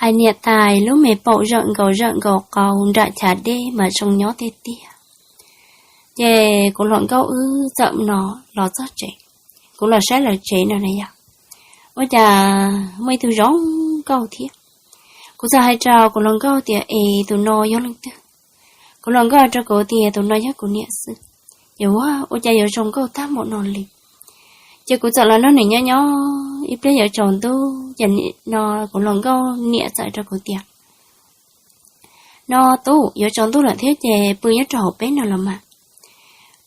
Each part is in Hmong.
Ais niam tais lub me paum zawm nkaus zawm nkaus qau nram chav dej mas zoo nyob tiag tiag. Ces kuv hluas nkauj wb txawm no los txog tsev, kuv los saib lawv tsev no na yog, ua cas muaj ib tug zoo nkauj thiab. Kuv txawm hais rau kuv hluas nkauj tias es tus no yog leej twg? Kuv hluas nkauj hais rau kuv tias tus no yog kuv niam xwb. Ces ua, ua cas yuav zoo nkauj tag npaum no li. Ces kuv txawm los nrog nws nyob nyob ib pliag yuav tsaus ntuj ces no kuv hluas nkauj niam txawm hais rau kuv tias, no tub, yuav tsaus ntuj lawm thiab ces pw nyob rau hauv peb no los mas.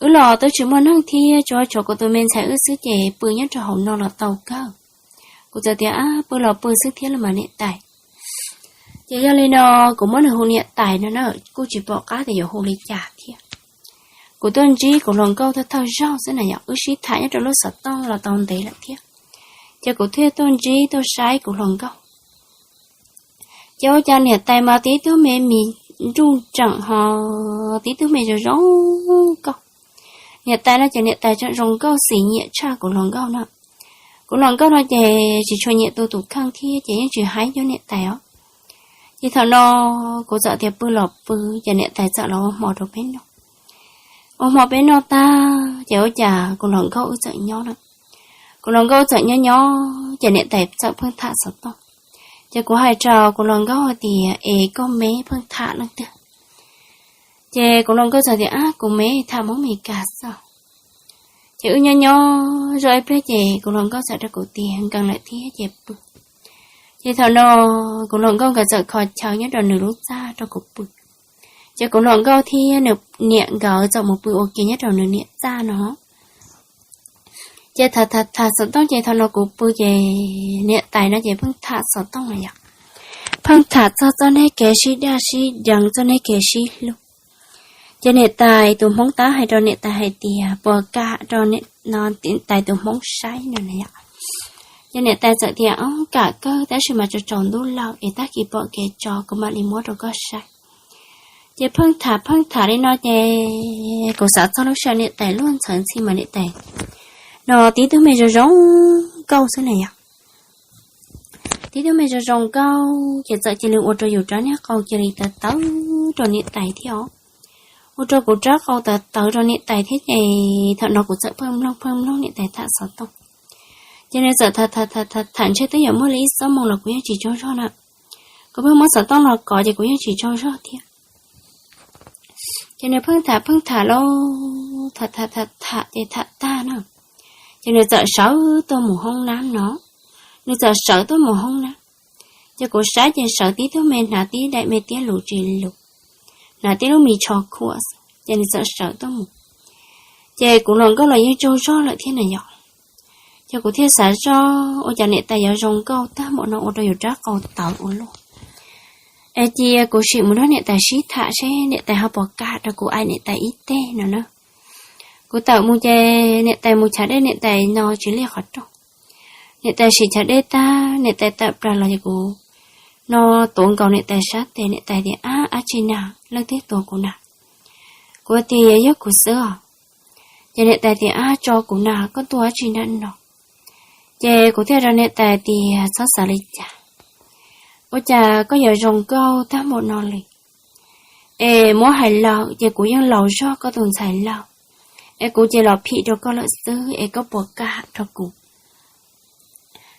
Wb los twb tsis muaj neeg thiab, tsuas tshuav kuv tus me ntxhais wb xwb ces pw nyob rau hauv no los tau kawg. Kuv txawm tias, ab, pw los pw xwb thiab los mas niam tais. Ces yog li no kuv muab nws hu niam tais no na, kuj tsis pom qab tias yuav hu li cas thiab. Kuv tuaj ntsib kuv hluas nkauj thawj thawj zaug xwb na yom, wb sib tham nyob rau lub xov tooj los tau ntev lawm thiab. Ces kuv thiaj tuaj ntsib tuaj saib kuv hluas nkauj. Ces ua cas niam tais mas tib tug me mis nruj nreem ho tib tug me zoo zoo nkauj. Niam tais no ces niam tais tseem zoo nkauj xim nyiam tshaj kuv hluas nkauj no. Kuv hluas nkauj no ces tsis tshua nyiam tu tus kheej thiab ces yeej tsis haib cuag niam tais os. Ces thaum no kuv txawm tias pw los pw, ces niam tais txawm los ua hmo rau peb noj. Ua hmo peb noj tag ces ua cas kuv hluas nkauj wb txawm nyob na. Kuv hluas nkauj wb txawm nyob nyob ces niam tais txawm pheej tham xov tooj. Ces kuv hais rau kuv hluas nkauj hais tias es koj me pheej tham leej twg? Ces kuv hluas nkauj txawm tias, ab, kuv me tham Hmoob Mes Kas xwb. Ces wb nyob nyob zoj ib pliag ces kuv hluas nkauj txawm rau kuv tias nkees lawm thiab ces pw. Ces thaum no kuv hluas nkauj nkawd txawm kho chaw nyob rau nws lub txaj rau kuv pw. Ces kuv hluas nkauj thiab nws niam nkawd txawm mus pw ua ke nyob rau nws niam txaj no. Ces tham tham tham xov tooj ces thaum no kuv pw ces niam tais no ces pheej tham xov tooj na yom. Pheej tham txog txoj neej kev sib daj sib deev, txoj neej kev sib hlub. Ces niam tais tus Hmoob tab hais rau niam tais hais tias puas kam rau niam tais tus Hmoob saib no na yom. Ces niam tais txawm tias, ob, kam kawg tab sis mas tsaus tsaus ntuj lawm es tag kis pom kev tso kuv mam li muab rau koj saib. Ces pheej tham pheej tham li no ces kuv xav txog lub sij hawm niam tais luag ntxhawv ntxhi mas niam tais no tib tug me zoo zoo nkauj xwb na yom. Tib tug me zoo zoo nkauj ces txawm cia li ua rau yus rab niag qau cia li tawv tawv rau niam tais thiab os. Ua rau kuv rab qau tawv tawv rau niam tais thiab ces thaum no kuv txawm pheej mloog pheej mloog niam tais tham xov tooj. Ces nws txawm tham tham tham tham ntshe twb yuav muaj li ib xuab moos los kuv yeej tsis tsaug zog na. Kuv pheej muab xov tooj los kov ces kuv yeej tsis tsaug zog thiab. Ces nws pheej tham pheej tham lauj, tham tham tham tham ces tham tag na. Ces nws txawm sawv tuaj mus hoob nab no. Nws txawm sawv tuaj mus hoob nab. Ces kuv saib ces sawv tib tug me hnav tib daim me tiab lus tsis lus, hnav tib lub me tsho khuam xwb ces nws txawm sawv tuaj mus. Ces kuv hluas nkauj los yeej tsaug zog lawm thiab na yom. Ces kuv thiaj xav zoj ua cas niam tais yuav zoo nkauj tag npaum no ua rau yus rab qau tawv ua luaj. Es cia kuv sim mus nrog niam tais sib tham seb niam tais ho puas kam rau kuv ais niam tais ib teg no na. Kuv tawm mus ces niam tais mus chav dej niam tais no tsis liaj qhov rooj. Niam tais sim chav dej tag niam tais tawm plaws los ces kuv no tuav nkaus niam tais sab tes niam tais tias, ab, dab tsi na, leej twg tuav kuv na? Kuv tias yog kuv xwb os. Ces niam tais tias, ab, tso kuv na, koj tuaj dab tsi na no? Ces kuv thiaj rau niam tais tias txhob xav li cas. Ua cas koj yuav zoo nkauj tag npaum no li? Es muab hais lawm ces kuv yeej laus zog koj tus ntxhais laus, es kuv ces los phim rau koj lawm xwb es koj puas kam rau kuv?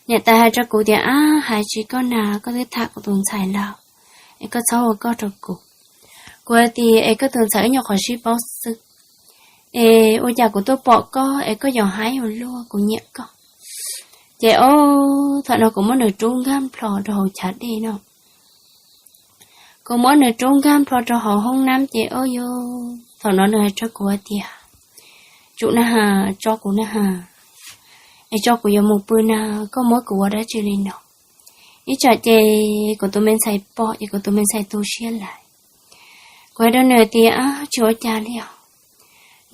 Niam tais hais rau kuv tias, ab, hais tsis koj na, koj twb tham kuv tus ntxhais laus, es koj txhob ua koj rau kuv. Kuv hais tias es koj tus ntxhais wb nyuam qhuav sib paub xwb, es ua cas kuv tuaj pom koj es koj yuav haib ua luaj, kuv nyiam koj. Ces ob, thaum no kuv muab nws rub nkag nplho rau hauv chav dej no. Kuv muab nws rub nkag nplho rau hauv hoob nab ces ob, yog thaum no nws hais rau kuv hais tias, tsum na has, tso kuv na has, es tso kuv yuav mus pw na, koj muab kuv ua dab tsi li no? Ib tsam ces kuv tus me ntxhais pom ces kuv tus me ntxhais tu siab lawm. Kuv hais rau nws tias, ab, tsis ua cas li os,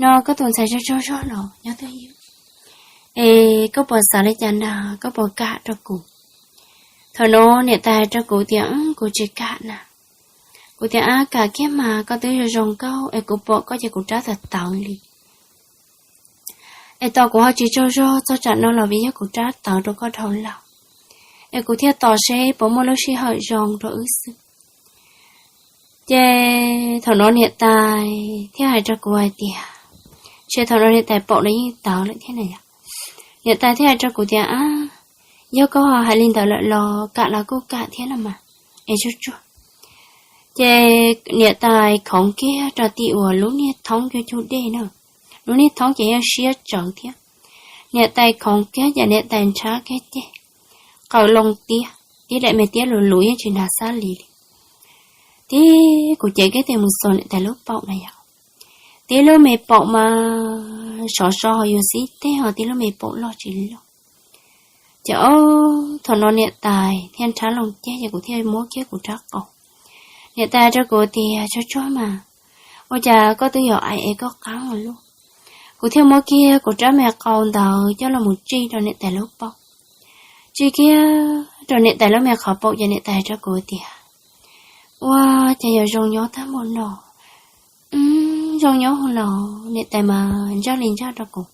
no koj tus ntxhais tsaug tsaug zog los nyob twj ywm, es koj puas xav li cas na, koj puas kam rau kuv? Thaum no niam tais hais rau kuv tias, kuv tsis kam na. Kuv tias, ab, kam kiag mas, koj twb zoo zoo nkauj es kuv pom koj ces kuv rab tawv tawv li. Es tos kuv ho tsis tsaug zog txog tsam no los vim yog kuv rab tawv rau koj dhau lawm. es kuv thiaj tos seb puas muaj lub sij hawm zoo rau wb xwb. Ces thaum no niam tais thiaj hais rau kuv hais tias, ces thaum no niam tais paum los yeej tawv lawm thiab na yom. Niam tais thiaj hais rau kuv tias, a, yog koj hais li ntawd lawm los kam los kuj kam thiab no mas, es tsuag tsuag. Ces niam tais khoov kiag rau tim uas lub niag thoob cug cug dej na, lub niag thoob ces yog siab tsawv thiab. Niam tais khoov kiag ces niam tais nrhab kiag ceg, qaws loo tiab, tib daim me tiab lus lus yeej tsis hnav xab li li. Tib kuv cev kiag tes mus xuas niam tais lub paum na yom, tib lub me paum mas sov so ho yus xib teg ho tib lub me paum loj tsis loj. Ces ob thaum no niam tais thiaj nrhab loo ceg ces kuv thiaj muab kiag kuv rab qau. Niam tais hais rau kuv tias, tsuag tsuag mas, ua cas koj twb yuav aim es koj qaab ua luaj. Kuv thiaj muab kiag kuv rab me qau ntawd coj los mus tsij rau niam tais lub paum. Tsij kiag rau niam tais lub me qhov paum ces niam tais hais rau kuv tias, ua cas yuav zoo nyob tag npaum no, zoo nyob hwv los. Niam tais mas ntsaj li ntsaj rau kuv.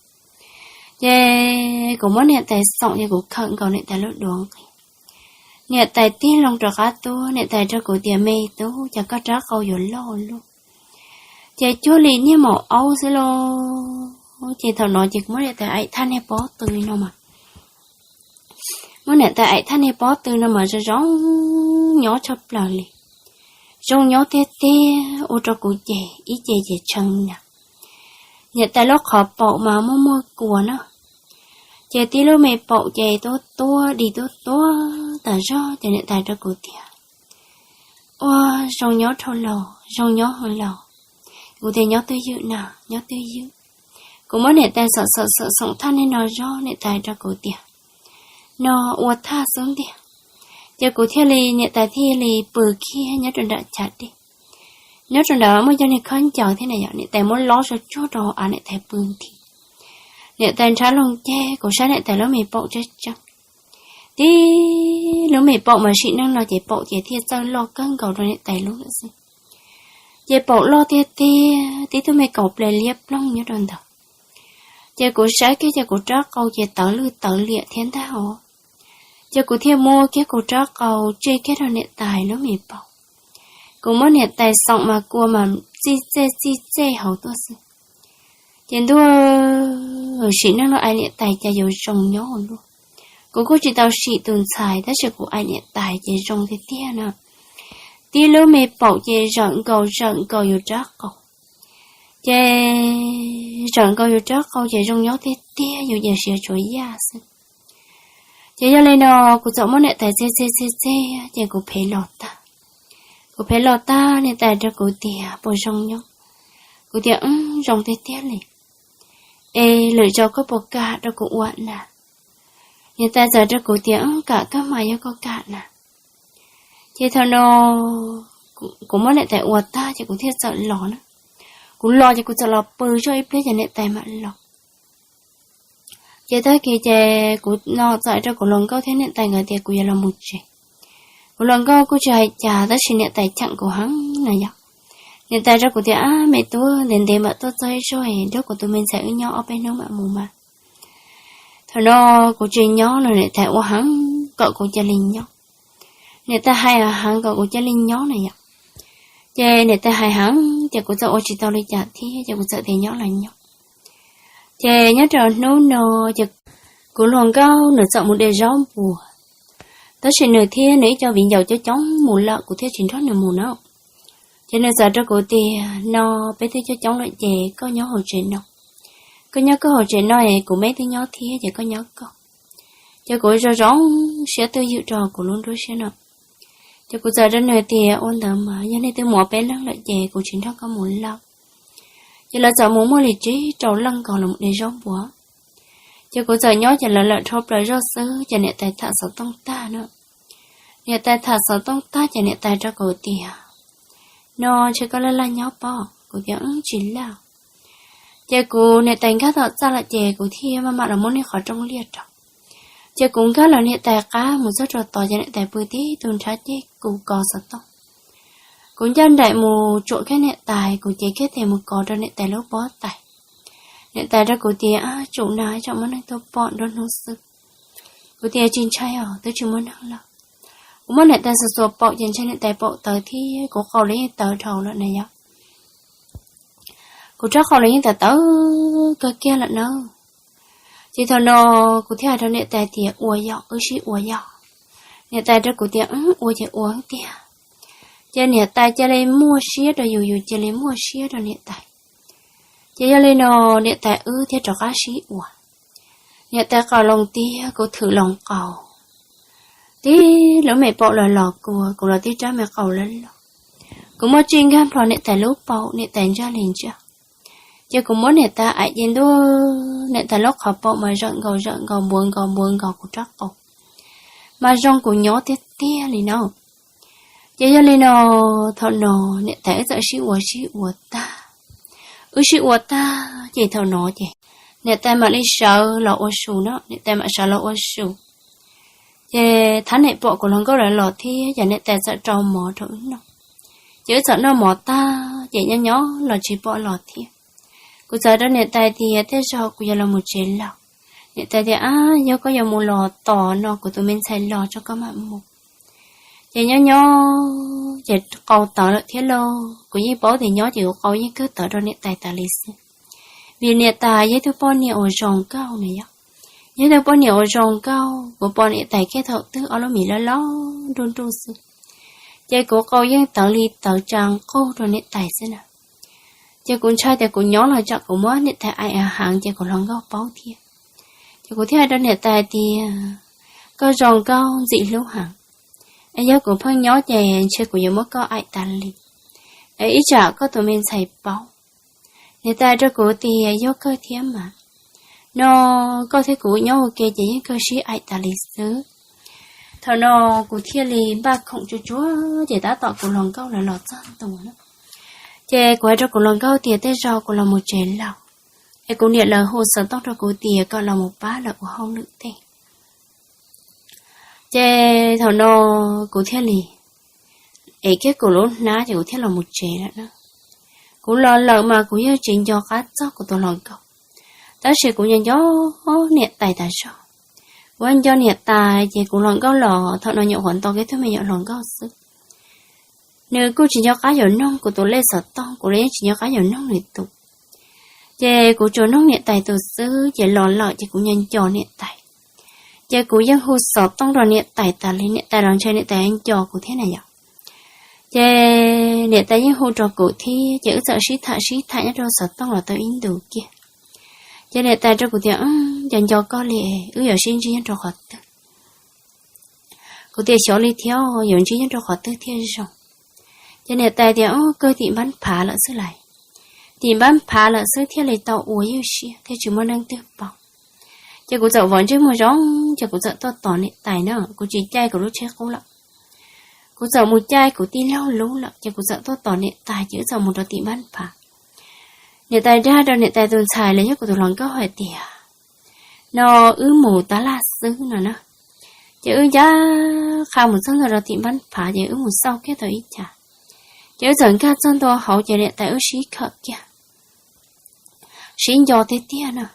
Ces kuv muab niam tais xoom ces kuv khawm nkaus niam tais lub duav nqi. Niam tais tig loo rov qab tuaj, niam tais rau kuv tias, me tub, cas koj rab qau yuav loj luaj. Ces cuag li niag maum aub xwb lauj. Ces thaum no ces kuv muab niam tais aim thaj niag pob tw no mas, muab niam tais aim thaj niag pob tw no mas zoo zoo nyob tshaj plaws li. Zoo nyob tiag tiag, ua rau kuv ces ib ce ces tshee na. Niam tais lub qhov paum mas muaj muaj kua na. Ces tib lub me paum ces tuab tuab dig tuab tuab tas zog ces niam tais rau kuv tias, ua, zoo nyob dhau los, zoo nyob hwv los. Kuv tias, nyob twj ywm na, nyob twj ywm. Kuv muab niam tais xom xom xom xoom thaj niag no zog, niam tais rau kuv tias, no ua thaj xub ntiag. Ces kuv thiaj li, niam tais thiaj li pw kiag nyob rau nram chav dej. Nyob rau nram muaj cov niag khob ncaws thiab na yom, niam tais muab lob tsuag tsuag rau hauv av, niam tais pw nthi. Niam tais nrhab loo ceg, kuv saib niam tais lub me paum tseeb tseeb. Tib lub me paum mas sim neej no ces paum ces thiaj txawj loj kawg nkaus rau niam tais lub lawm xwb. Ces paum loj tiag tiag, tib tug me kaus ple liab ploog nyob rau ntawd. Ces kuv saib kiag ces kuv rab qau ces tawv lwj tawv liam thiab ntag os. Ces kuv thiaj muab kiag kuv rab qau tsij kiag rau niam tais lub me paum. Kuv muab niam tais xoom mas kua mas txij txej txij txej hauv tuaj xwb. Ces ntuj, sim neej no aim niam tais cas yuav zoo nyob ua luaj. Kuv kuj tsis tau sim tus ntxhais tab sis kuv aim niam tais ces zoo tiag tiag na. Tib lub me paum ces zawm nkaus zawm nkaus yus rab qau. Ces zawm nkaus yus rab qau ces zoo nyob tiag tiag, yus ces siav tsuav yaj xwb. Ces yog li no, kuv txawm muab niam tais txeg txeg txeg txeg ces kuv phem los tag. Kuv phem los tag, niam tais rau kuv tias puas zoo nyob. Kuv tias, wb, zoo tiag tiag li. Es lwm zaus koj puas kam rau kuv ua na? Niam tais txawm rau kuv tias, wb, kam kawg mas yog koj kam na. Ces thaum no kuv muab niam tais ua tag ces kuv thiaj txawm los na. Kuv los ces kuv txawm los pw zoj ib pliag ces niam tais mam los. Ces tag kis ces kuv no txawm rau kuv hluas nkauj thiab niam tais nkawd tias kuv yuav los mus tsev. Kuv hluas nkauj kuj tsis hais cas tab sis niam tais cheem kuv heev na yom. Niam tais rau kuv tias, ab, me tub, ntev ntev mam tuaj txog ib zaug es nrog kuv tus me ntxhais wb nyob ob peb hnub mam mus mas. Thaum no kuv tsis nyob los niam tais ua heev kom kuv cia li nyob. Niam tais hais heev kom kuv cia li nyob na yom. Ces niam tais hais heev ces kuv txawm ua tsis tau li cas thiab ces kuv txawm tias nyob los nyob. Ces nyob rau hnub no ces kuv hluas nkauj nws txawm mus de zaub npua. Tab sis nws thiab nws ib co viv ncaus coob coob mus lawm kuv thiaj tsis nrog nws mus na. Ces nws txawm rau kuv tias, no peb twb coob coob lawm ces koj nyob hauv tsev no. Koj nyob koj hauv tsev no es kuv me twb nyob thiab ces koj nyob koj. Ces kuv zoo zoo siab twj ywm rau kuv lub nruab siab no. Ces kuv txawm rau nws tias, ua ntawd mas yog nej twb mus ob peb leeg lawm ces kuv tsis nrog koj mus lawm. Ces lawv txawm mus muaj li tsib rau leej nkaus los de zaub npua. Ces kuv txawm nyob ces lawv lawm dhau plaws zog xwb ces niam tais tham xov tooj tag na. Niam tais tham xov tooj tag ces niam tais rau kuv tias, no ntshe koj laj laj nyob pob? Kuv tias, wb, tsis laj. Ces kuv niam tais nkag tom txaj lawm ces kuv thiaj maj mam los muab niag qhov rooj liaj rau. Ces kuv nkag los niam tais qab mus txog rau tod ces niam tais pw tib tug nrhab ceg kuv kov xov tooj. Kuv ncaj nraim mus tsuam kiag niam tais, kuv cev kiag tes mus kov rau niam tais lub pob tais. Niam tais rau kuv tias, ab, tsum na, tsam muaj neeg tuaj pom nruab hnub xwb. Kuv tias tsis ntshai os, twb tsis muaj neeg lawm. Kuv muab niam tais xuas xuas paum ces ntshai niam tais paum tawv thiab kuv qau los yeej tawv dhau lawm na yom. Kuv rab qau los yeej tawv tawv kawg kiag lawm na. Ces thaum no kuv thiaj hais rau niam tais tias ua yom, wb sib ua yom. Niam tais rau kuv tias ua ces ua tiag. Ces niam tais cia li muaj siab rau yus, yus cia li muaj siab rau niam tais. Ces yog li no niam tais wb thiaj rov qab sib ua. Niam tais qau loo tiag, kuv thwm loo qau. Tib lub me paum los los kua, kuv los tib rab me qau loj loj. Kuv muab tsij nkag nplho niam tais lub paum, niam tais ntsaj li ntsaj. Ces kuv muab niam tais aim ces ntuj, niam tais lub qhov paum mas zawm nkaus zawm nkaus npuav nkaus npuav nkaus kuv rab qau. Mas zoo kuv nyob tiag tiag li no. Ces yog li no, thaum no niam tais wb txawm sib ua sib ua tag. Wb sib ua tag ces thaum no ces niam tais mam li sawv los ua su no, niam tais mam sawv los ua su. Ces thab niam pom kuv hluas nkauj lawv los thiab ces niam tais txawm rau mov rau wb noj. Ces wb txawm noj mov tag ces nyob nyob los tsis pom los thiab. Kuv txawm rau niam tais tias tej zaum kuv yuav los mus tsev lawm. Niam tais tias ab, yog koj yuav mus los tos no kuv tus me ntxhais los tso koj mam mus. Ces nyob nyob ces qau tawv lawm thiab lauj, kuv yeej paub tias nyob ces kuv qau yeej kawg tawv rau niam tais tas li xwb. Vim niam tais yog ib tug poj niam uas zoo nkauj na yom. Yog ib tug poj niam uas zoo nkauj, kuv pom niam tais kiag thaum twg ob lub mis loj loj nruj nruj xwb, ces kuv qau yeej tawv li tawv tsa nqug rau niam tais xwb na. Ces kuv ntshai tias kuv nyob los tsam kuv muab niam tais aim heev ces kuv hluas nkauj paub thiab. Ces kuv thiaj hais rau niam tais tias koj zoo nkauj ntxim hlub heev, es yog kuv pheej nyob ces ntshe kuv yuav muab koj aim tas li, es ib tsam koj tus me ntxhais paub. Niam tais rau kuv tias yog kawg thiab mas, no koj thiab kuv nyob ua ke ces yeej kawg sib aim tas li xwb. Thaum no kuv thiaj li npaj khoom tsuag tsuag ces tab tom kuv hluas nkauj lawv los txog ntua na. Ces kuv hais rau kuv hluas nkauj tias tej zaum kuv los mus tsev lawm, es kuv niam lawv hu xov tooj rau kuv tias kom los mus pab lawv ua hauj lwm tej. Ces thaum no kuv thiaj li ev kiag kuv lub hnab ces kuv thiaj los mus tsev lawm na. Kuv los lawm mas kuv yeej tsis nco qab txog kuv tus hluas nkauj, tab sis kuv nco nco niam tais tas zog. Kuv nco niam tais ces kuv hluas nkauj los thaum no nyuam qhuav nto kiag tug me nyuam hluas nkauj xwb. Nws kuj tsis nco qab yuav noog kuv tus lej xov tooj, kuv los yeej tsis nco qab yuav noog nws tus. Ces kuv tsuas noog niam tais tus xwb ces los lawm ces kuv nco nco niam tais. Ces kuv yeej hu xov tooj rau niam tais tas li, niam tais los ntshe niam tais nco kuv thiab na yom. Ces niam tais yeej hu rau kuv thiab ces wb txawm sib tham sib tham nyob rau xov tooj los tau ib ntus kiag. Ces niam tais rau kuv tias nco nco koj li, wb yuav sib ntsib nyob rau qhov twg? Kuv tias xyov li thiab, yuav ntsib nyob rau qhov twg thiaj zoo? Ces niam tais tias kawg tim npab phav lawm xwb lauj, tim npab phav lawm xwb thiaj li tau ua ywj siab thiaj tsis muaj neeg twg paub. Ces kuv txawm vov ntsej muag zoo ces kuv txawm tuaj tos niam tais na, kuv tsis caij kuv lub tsheb qub lawm. Kuv txawm mus caij kuv tij laug lub lawm ces kuv txawm tuaj tos niam tais ces wb txawm mus rau tim npab phav. Niam tais dag rau niam tais tus ntxhais los yog kuv tus hluas nkauj hais tias no wb mus tab laj xwb no na. Ces wb ncaj qha mus txog ntua rau tim npab phav ces wb mus xauj kiag tau ib cas, ces wb txawm nkag txog ntua hauv ces niam tais wb sib khawm kiag, sib nco tiag tiag no.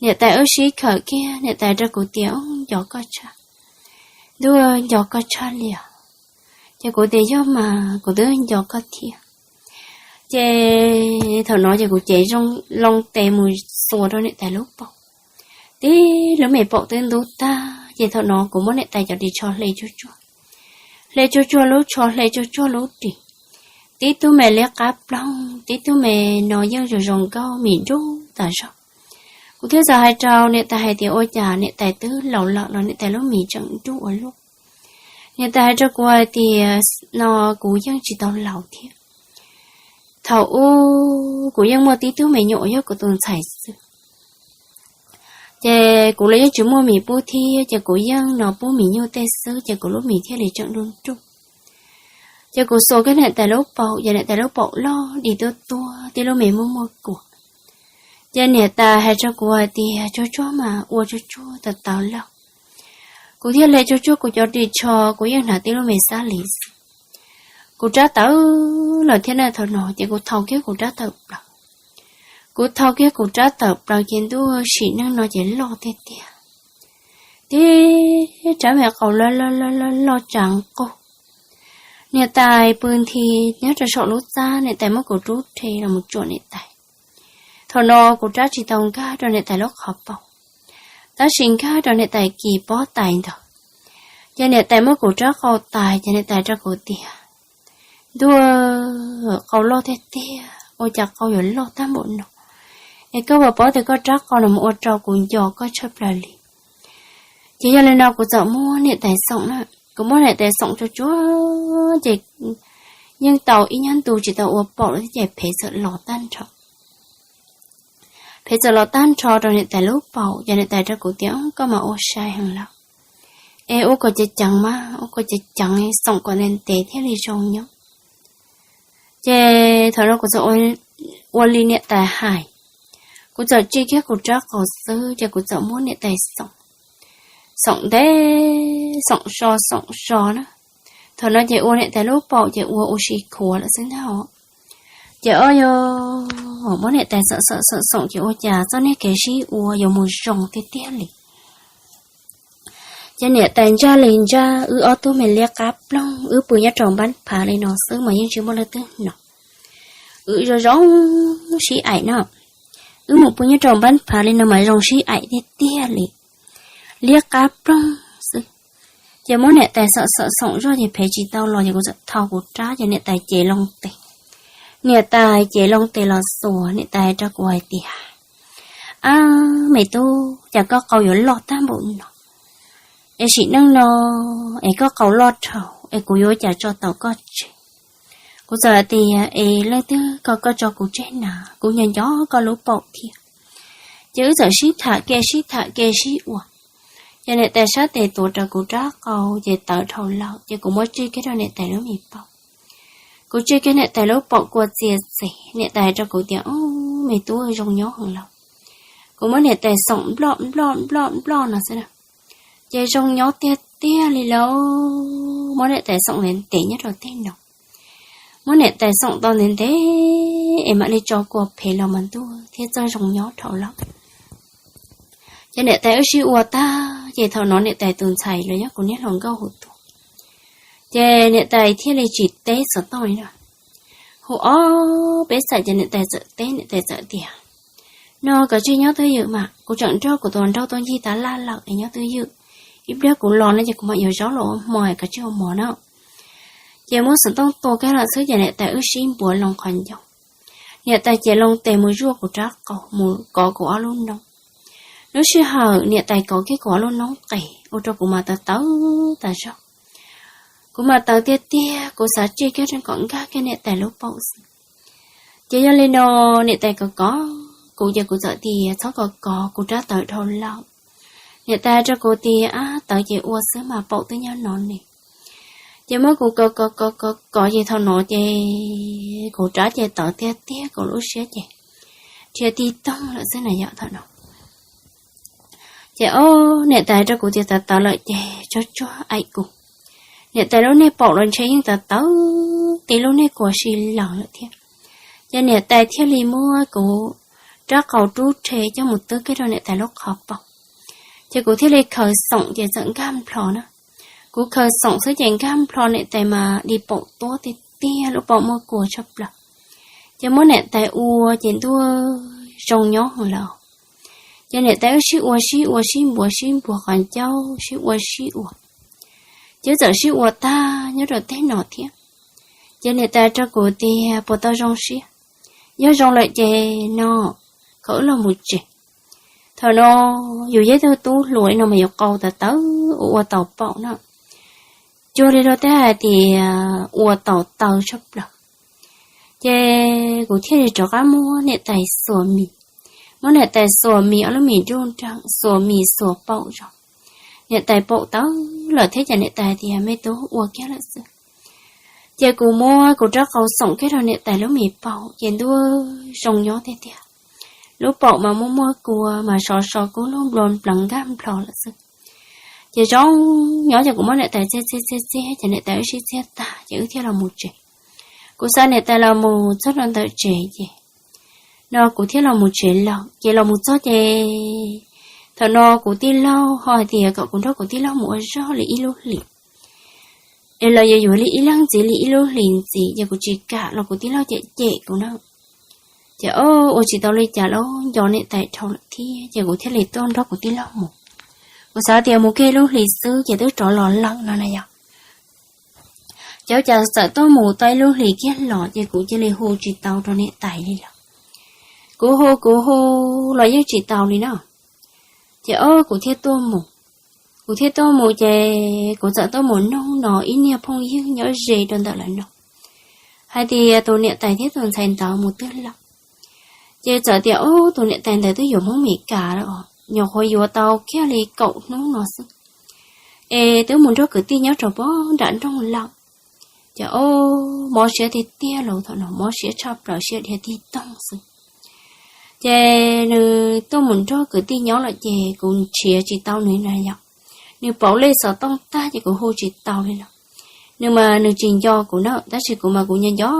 Niam tais wb sib khawm kiag, niam tais rau kuv tias nco koj tshaj, ntuj nco koj tshaj li os. Ces kuv tias yog mas kuv twb nco koj thiab. Ces thaum no ces kuv cev zoo loo tes mus xuas rau niam tais lub paum, tib lub me paum twb ntub tag ces thaum no kuv muab niam tais cov ris tsho hle tsuag tsuag, hle tsuag tsuag lub tsho hle tsuag tsuag lub ris. Tib tug me liab qab ploog, tib tug me no yeej zoo zoo nkauj mis nruj tas zog. Kuv thiaj txawm hais rau niam tais hais tias ua cas niam tais twb laus lawm los niam tais lub mis tseem nruj ua luaj. Niam tais hais rau kuv hais tias no kuv yeej tsis tau laus thiab. Thaum ub kuv yeej muaj tib tug me nyuam uas yog kuv tus ntxhais xwb. Ces kuv los yeej tsis muaj mis pub thiab ces kuv yeej no pub mis nyuj tej xwb ces kuv lub mis thiaj li tseem nruj nruj. Ces kuv xuas kiag niam tais lub paum ces niam tais lub paum loj di tuab tuab tib lub me muaj muaj kuam. Ces niam tais hais rau kuv hais tias tsuag tsuag mas ua tsuag tsuag tawv tawv lauj. Kuv thiaj hle tsuag tsuag kuv cov ris tsho, kuv yeej hnav tib lub me xab lis xwb. Kuv rab tawm lawm thiab na, thaum no ces kuv thau kiag kuv rab tawm plaws. Kuv thau kiag kuv rab tawm plaws ces ntuj, sim neej no ces loj tiag tiag. tib rab me qau loj loj loj loj loj tsav nqug. Niam tais pw nthi nyob rau saum lub txaj, niam tais muab kuv rub rhe los mus tsuam niam tais. Thaum no kuv rab tsis tau nkag rau niam tais lub qhov paum, tab sis nkag rau niam tais kis pob tais ntawd. Ces niam tais muab kuv rab qau tais, ces niam tais rau kuv tias, Ntuj, qau loj tiag tiag, ua cas qau yuav loj tag npaum no? Es koj puas paub tias koj rab qau no mus ua rau kuv nco koj tshaj plaws li. Ces yog li no kuv txawm muab niam tais xoom na, kuv muab niam tais xoom tsuag tsuag ces yeej tau ib nyuag ntu tsis tau ua paum li ces phev txawm los tag nrho. Phev txawm los tag nrho rau niam tais lub paum, ces niam tais rau kuv tias, Koj mas ua sai heev lawm. Es ua kom ceev ceev mas, ua kom ceev ceev, xoom kom ntev ntev thiaj li zoo nyob. Ces thaum no kuv txawm ua li niam tais hais, kuv txawm tsim kiag kuv rab qau xwb ces kuv txawm muab niam tais xoom, xoom ntev, xoom so xoom so na. Thaum no ces ua niam tais lub paum ces ua ua si khuav lawm xwb ntag os. Ces o yog muab niam tais xoom xoom xoom xoom ces ua cas txoj niag kev sib ua yuav mus zoo tiag tiag li. Ces niam tais ntsaj li ntsaj, wb ob tug me liab qab ploog, wb pw nyob rau npab phav li no xwb mas yeej tsis muaj leej twg hnov. Wb zoo zoo sib aim no, wb mus pw nyob rau npab phav li no mas zoo sib aim tiag tiag li, liab qab ploog xwb. Ces muab niam tais xoom xoom xoom zog ces phev tsis tau los ces kuv txawm thau kuv rab ces niam tais cev loo tes. Niam tais cev loo tes los xuas, niam tais rau kuv hais tias, Ab me tub, cas koj qau yuav loj tag npaum no? Es sim neej no es koj qau loj dhau es kuv yuav ua cas tso tau koj tseg? Kuv txawm hais tias, Es leej twg kom koj tso kuv tseg na, kuv nco nco koj lub paum thiab. Ces wb txawm sib tham ke sib tham ke sib ua. Ces niam tais sab tes tuav rau kuv rab qau ces tawv dhau lawm ces kuv muab tsij kiag rau niam tais lub me paum. Kuv tsij kiag niam tais lub paum kua txia txeg, niam tais rau kuv tias, Ub, me tub, zoo nyob heev lawm. Kuv muab niam tais xoom nploj nploj nploj nploj no xwb na, ces zoo nyob tiag tiag li lauj. Muab niam tais xoom ntev ntev nyob rau tej no, muab niam tais xoom tau ntev ntev es mam li tso kua phev los mas ntuj thiaj txawj zoo nyob dhau lawm. Ces niam tais wb sib ua tag ces thaum no niam tais tus ntxhais los yog kuv niag hluas nkauj hu tuaj, ces niam tais thiaj li tsis teb xov tooj li na. Hu ob peb xaim ces niam tais txawm teb, niam tais txawm tias, No koj tsij nyob twj ywm mas, kuv tseem nrog kuv tus nraug tuaj ncig tab laj lawm es nyob twj ywm. Ib pliag kuv los no ces kuv mam yuav zaub los ua hmo, koj tsij ua hmo na. Ces muab xov tooj tua kiag lawm xwb ces niam tais wb sib npuav loo qhov ncauj. Niam tais cev loo tes mus zuaj kuv rab qau mus kov kuv ob lub noob. Lub sij hawm niam tais kov kiag kuv ob lub noob qes ua rau kuv mas tawv tawv tas zog. Kuv mas tawv tiag tiag, kuv xav tsij kiag kom nkag kiag niam tais lub paum xwb. Ces yog li no, niam tais kov kov kuv ces kuv txawm tias, Txhob kov kov, kuv rab tawv dhau lawm. Niam tais rau kuv tias, Ab, tawv ces ua xwb mas, paum twb nyob no ne. Ces muab kuv kov kov kov kov kov ces thaum no ces kuv rab ces tawv tiag tiag, kuv lub siab ces dhia tib toog lawm xwb na yom thaum no. Ces o, niam tais rau kuv tias tawv tawv lawm ces tsuag tsuag aim kuv. Niam tais lub niag paum los ntshe yeej tawv tawv, tib lub niag kua si laws lawm thiab. Ces niam tais thiaj li muab kuv rab qau rub rhe coj mus twb kiag rau niam tais lub qhov paum. Ces kuv thiaj li khaws xoom ces txawm nkag nplho na. Kuv khaws xoom xwb ces nkag nplho, niam tais mas di paum tuab tiag tiag, lub paum muaj kua tshaj plaws. Ces muab niam tais ua ces ntuj, zoo nyob heev lawm. Ces niam tais wb sib ua sib ua sib npuav sib npuav qhov ncauj, sib ua sib ua. Ces wb txawm sib ua tag nyob rau tej no thiab. Ces niam tais rau kuv tias, Puas tau zoo siab? Yog zoo lawm ces no, kom wb los mus tsev. Thaum no yus yog ib tug tub hluas li no mas yus qau tawv tawv ua ua tau paum na. Cuag li luag tej hais tias ua tau taw tshaj plaws. Ces kuv thiaj li rov qab muab niam tais xuas mis, muab niam tais xuas mis ob lub mis nruj nreem, xuas mis xuas paum zog. Niam tais paum tawv lawm thiab ces niam tais tias, Me tub, ua kiag lawm xwb. Ces kuv muab kuv rab qau xoom kiag rau niam tais lub mis paum ces ntuj, zoo nyob tiag tiag. Lub paum mas muaj muaj kua mas sov so kub lug nplua npleev nkag nplho lawm xwb. Ces zoo nyob ces kuv muab niam tais txiag txiag txiag txiag ces niam tais wb sib txiag tag ces wb thiaj los mus tsev. Kuv xa niam tais los mus txog rau ntawm tsev ces no kuv thiaj los mus tsev lawm. Ces los mus txog ces Thaum no kuv tij laug ho hais tias kom kuv nrog kuv tij laug mus ua zog li ib lub hlis, es los yuav yuav li ib leeg ntxiv li ib lub hlis ntxiv, ces kuv tsis kam los kuv tij laug cem cem kuv na. Ces o, ua tsis tau li cas los nco niam tais dhau lawm thiab, ces kuv thiaj li tuaj nrog kuv tij laug mus. Kuv xav tias mus kiag lub hlis xwb ces twb rov los lawm no na yog. Ces ua cas txawm tuaj mus tau ib lub hlis kiag los ces kuv cia li hu tsis tau rau niam tais li lawm. Kuv hu kuv hu los yeej tsis tau li na. Ces o, kuv thiaj tuaj mus. Kuv thiaj tuaj mus ces kuv txawm tuaj mus nug no ib niag phooj ywg nyob ze rau ntawm lawv no, hais tias tus niam tais thiab tus ntxhais ntawd mus twg lawm. Ces txawm tias o, tus niam tais ntawd twb yuav Hmoob Mes Kas lawm, nyuam qhuav yuav tau kiag li kaum hnub no xwb, es twb mus nrog kwv tij nyob rau pem nram nroog lawm. Ces o, mob siab tiag tiag los thaum no mob siab tshaj plaws, siab dhia tig toog xwb. Ces nws tuaj mus nrog kwv tij nyob lawm ces kuv nrhiav tsis tau nws na yom. Nws pauv lej xov tooj tag ces kuv hu tsis tau li lawm. Nws mas nws tsis nco kuv na, tab sis kuv mas kuv nco nco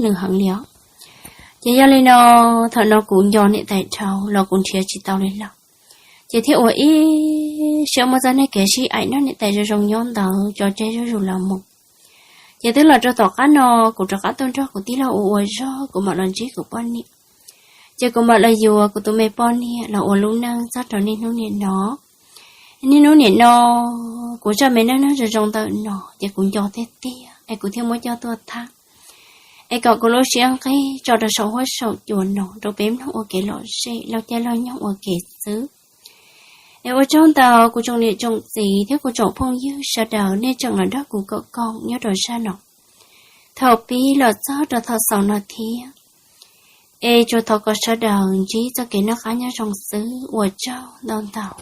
nws heev li os. Ces yog li no, thaum no kuv nco niam tais dhau los kuv nrhiav tsis tau li lawm. Ces thiaj ua ib siab muaj txoj neej kev sib aim nrog niam tais zoo zoo nyob ntawd tso tseg zuj zus los mus. Ces twb los rau tom qab no, kuv rov qab tuaj nrog kuv tij laug ua ua zog, kuv mam los ntsib kuv poj niam. Ces kuv mam los yuav kuv tus me poj niam los ua lub neej txog rau niaj hnub niam no. Niaj hnub niam no, kuv zaj me neej neeg zoo zoo ntawm no ces kuv nco tiag tiag es kuv thiaj muab coj tuaj tham, es kom kuv lub siab nqig tso rau saum huab saum cua no rau peb mloog ua kev lom zem, laug caij laug nyoog ua ke xwb. Es ua tsaug ntau kuv tsoom niam tsoom txiv thiab kuv tsoom phooj ywg sawv daws nej tseem los nrog kuv koom koom nyob rau zaj no thaum pib los txog rau thaum xaus no thiab. Es tsuas thov kom sawv daws ntsib txoj kev noj qab nyob zoo xwb, ua tsaug ntau ntau.